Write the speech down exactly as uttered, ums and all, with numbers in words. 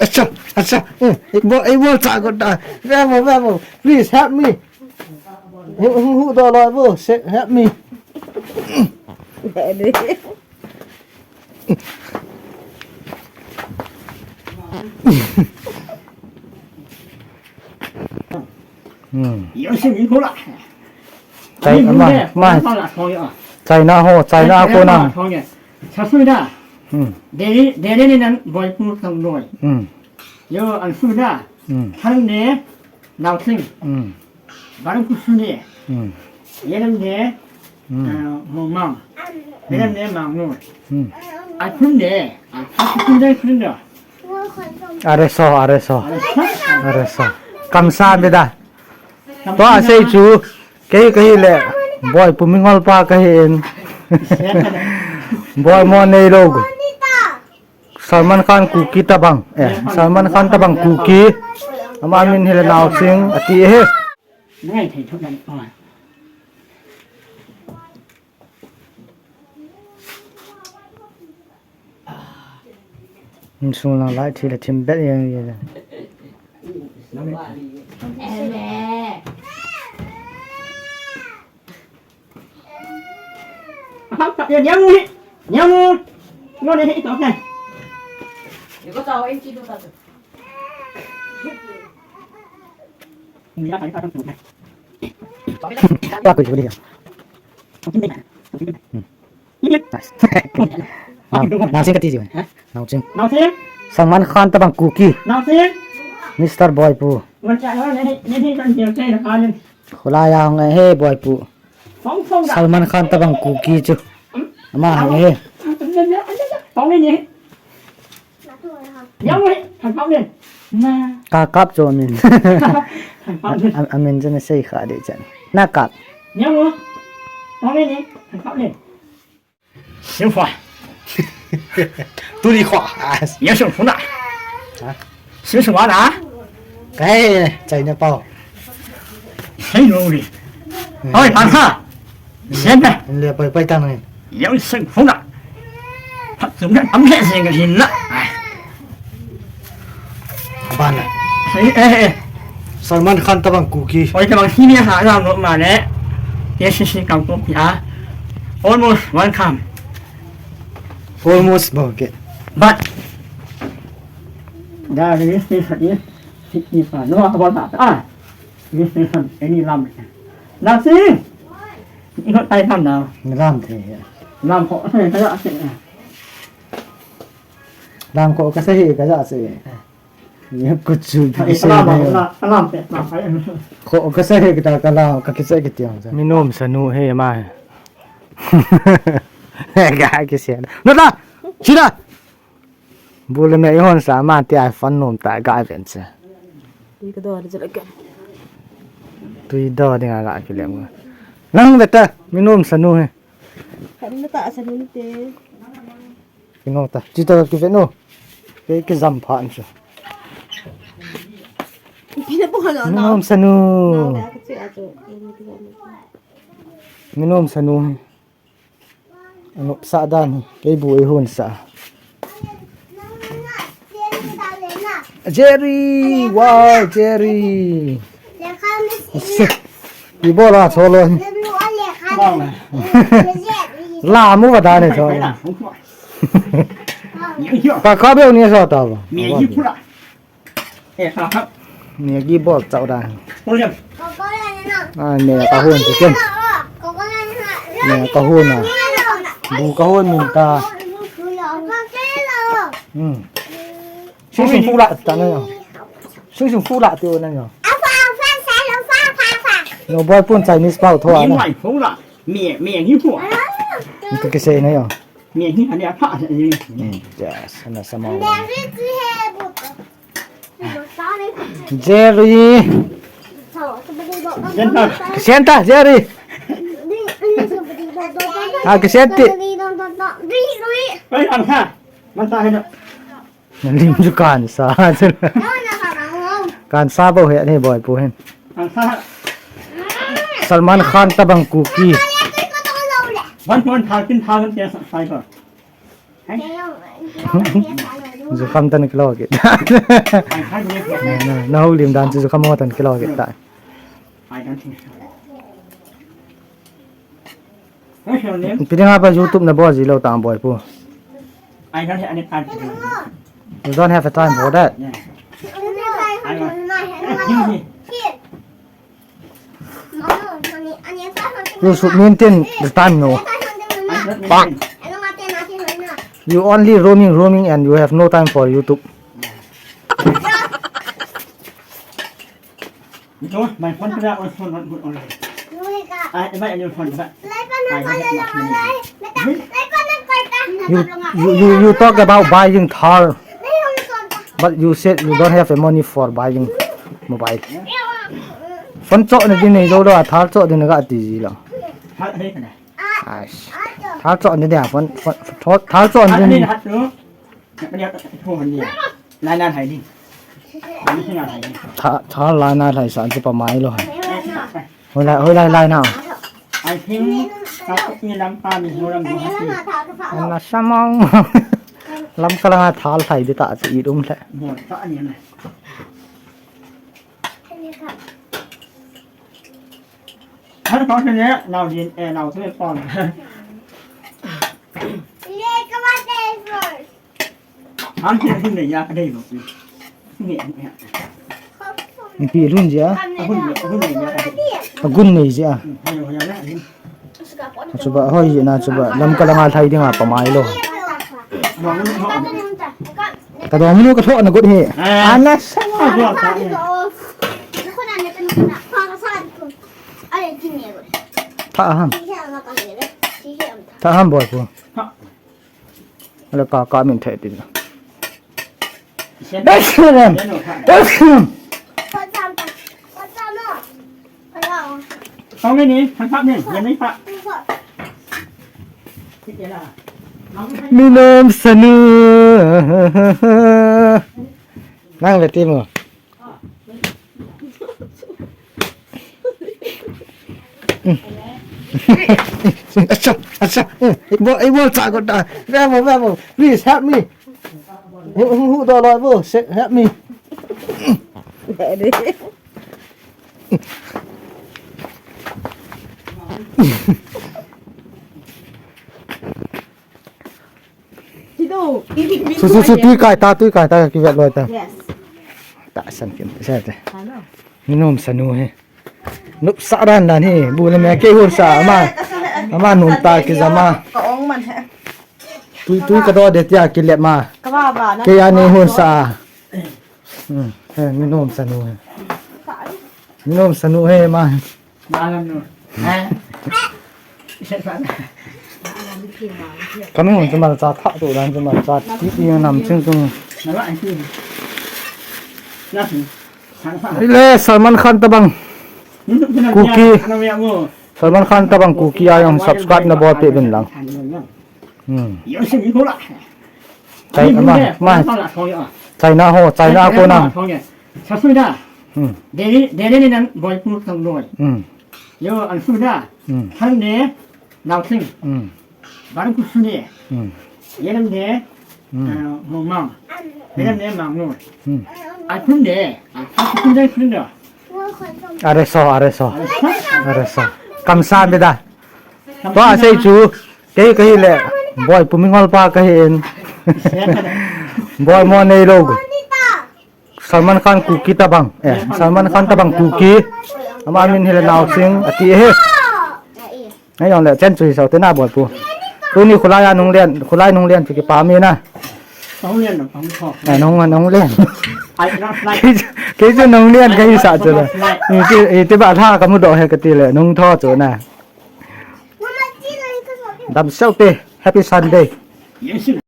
Acha, acha. Eh, eh, bo, eh, bo, cha ko ta. Ve bo, ve bo. Please help me. Hu, hu, hu, do lo bo. Se-, help me. Hmm. China ho, China ho, China ko na. Hmm. Hmm. Hmm. Hmm. Hmm. Hmm. Are so, are so. Are so. Kamsahmida. Tua sei chu. Kei, kei le. Boipu mingol pa kahin. Boi mo nei lo. Salman Khan Kuki tabang. Eh, Salman Khan tabang Kuki. Ama min hile Naosing ati he. Insung lang lai thil a thim bet yang yang. Nice. Naosing kati jiu. Naosing. Salman Khan tabang Kuki. Mister Boipu. Khulai a hung e he Boipu. Salman Khan tabang Kuki chu. Ama he he. Ka kap chu amin. A, a, amin chu na sei kha de chan. Na kap. Tuni kho. Ha? Ka he, China pao. Oi, pan ha. Sian na. Le pai pai tang ni. Ban na. Salman Khan tabang Kuki. Oi, tabang hi ni ha, la no ma le. Yes, yes, yes, kang ko pi ha. Almost welcome. Almost ba ke. But the registration is sixty-five. No, about that. Ah, registration, any lam. Nothing. Iko tai tham na. Lam the. Lam ko, eh, kaya ase. Lam ko kasa he kaya ase. Ye kuchu. Ko kasa he kita kala ka kisa kiti ang. Minom sanu he ma he. Ga kisia. No ta. Sida. Bule me ihon sa ma ti ai fan nom ta ga ven se. Ni ka do de la ka. Tui do de ga ga ki lem. Nang beta minom sanu he. Kan na ta sanu te. Kino ta. Chita ki ve no. Ke ke jam pha an chu. Pina po na. Minom sanu. Minom sanu. Anop sa dan hi, kei bu ei hun sa. Jerry, wow, Jerry. Ibola cholo. La mu ba dan cholo. Ka ka be ni sa ta ba. Maggi bol chau da. Ai, me ka hun chu ken. Me ka hun a. Bu ka hun min ta. Hmm. Sing sing fu la ta na yo. Sing sing fu la ti o na yo. No boy pun Chinese pau tho a na. Ka kisei na yo. Yes, ana sama. Jerry. Senta, Jerry. Ah, kisenti. Lim ju kansa. Kansa bo he ni boy pu hin. Salman Khan tabang Kuki. One point thirteen thousand subscriber. Jukham tan kilo kit. Na, na, na houlim dan chu jukham ho tan kilo kit ta. Pi dinga pa YouTube na bol ji lou ta Boipu. I don't have any time to do it. You don't have a time for that. Yeah. I want. You should maintain the time, no? I don't maintain. You only roaming, roaming, and you have no time for YouTube. Because my phone today also not good only. I buy a new phone, but I don't have much money. You, you, you, you talk about buying Thar, but you said you don't have the money for buying mobile. Phone choh na din nei lou lou, Thar choh din ga ti ji lou. Thar hei kana. Ai. Thar choh din dia phone, phone, Thar, Thar choh Thar din. Ni hat tu. Thar, Thar lai na lai sa chu pa mai lou. Hoilai, hoilai lai na. I think, Lamka Mizoram Guwahati. Ana samang. Lamka langa Thar lai di ta chu i um le. Thar ko ne nau din, eh, nau tu pon. Thar hin hin nei ya ka dei lo. Ni, ni. Ipi lun jia? A gun nei, a gun nei ya ka dei. A gun nei jia? Hmm, nei ho ya na hin. Chuba, hoi jia na chuba. Lamka langa lai dinga pa mai lou. Ka dong minu ka thoh na got hi. Eh. Ana sa. Ka dong ka ni. Tha ham. Tha ham Boipu. Ala ka ka min the tin. How many? Thang kap ni, yan ni pa. Mi nom sanu. Nang le ti mo. Acha, acha. Eh, ibol, ibol cha ko ta. Bravo, bravo. Please help me. Hu, hu, hu, do lo, bo. Se-, help me. Su, su, su, tui kai ta, tui kai ta, kivet loi ta. Yes. Ta san kim, sa te. Hello. Ni nom sanu he. Nop sa dan dan he, bu le me ke hol sa ama. Ama nom ta ki jama. Ka ong man he. Tui, tui ka do de tia ki le ma. Ka ba ba na. Ke ya ni hol sa. Hmm, he, ni nom sanu he. Ni nom sanu he ma. Malam nu. Eh? Kami hon chumal cha tha tu dan chumal cha ti ti nam ching tung. Ile Salman Khan tabang. Kuki. Salman Khan tabang Kuki a jong subscribe na bol peh uvin lang. Hmm. China, ma, ma. China ho, China ko na. Sa sui da. Hmm. Delhi, Delhi ni nang Boipu tang noi. Hmm. Yo, an sui da. Hmm. Han ne, nau sing. Hmm. Baru ku sui ne. Hmm. Ye nam ne, Hmm. ah, mo ma. Ye nam ne, ma noi. Hmm. Ai kun ne, ai kun ne, kun ne. Are so, are so. Are so. Are so. Kamsahamnida. Tua sei chu, kei kahi le, Boipu mingol pa kahi in. Boi mo nei lou. Salman Khan Kuki tabang. Eh, Salman Khan tabang Kuki. Ama min hi le Naosing, ati he. Ngai jong le chen chu hi sao te na Boipu. Tuni khulai a nung len, khulai nung len chu kipa mi na. Nung len, nung len. Ai, na fly. Kei, kei chu nung len kahi sa chu le. Iti, iti ba tha ka mu doh he kati le, nung tho chu na. Dam sel te, happy Sunday.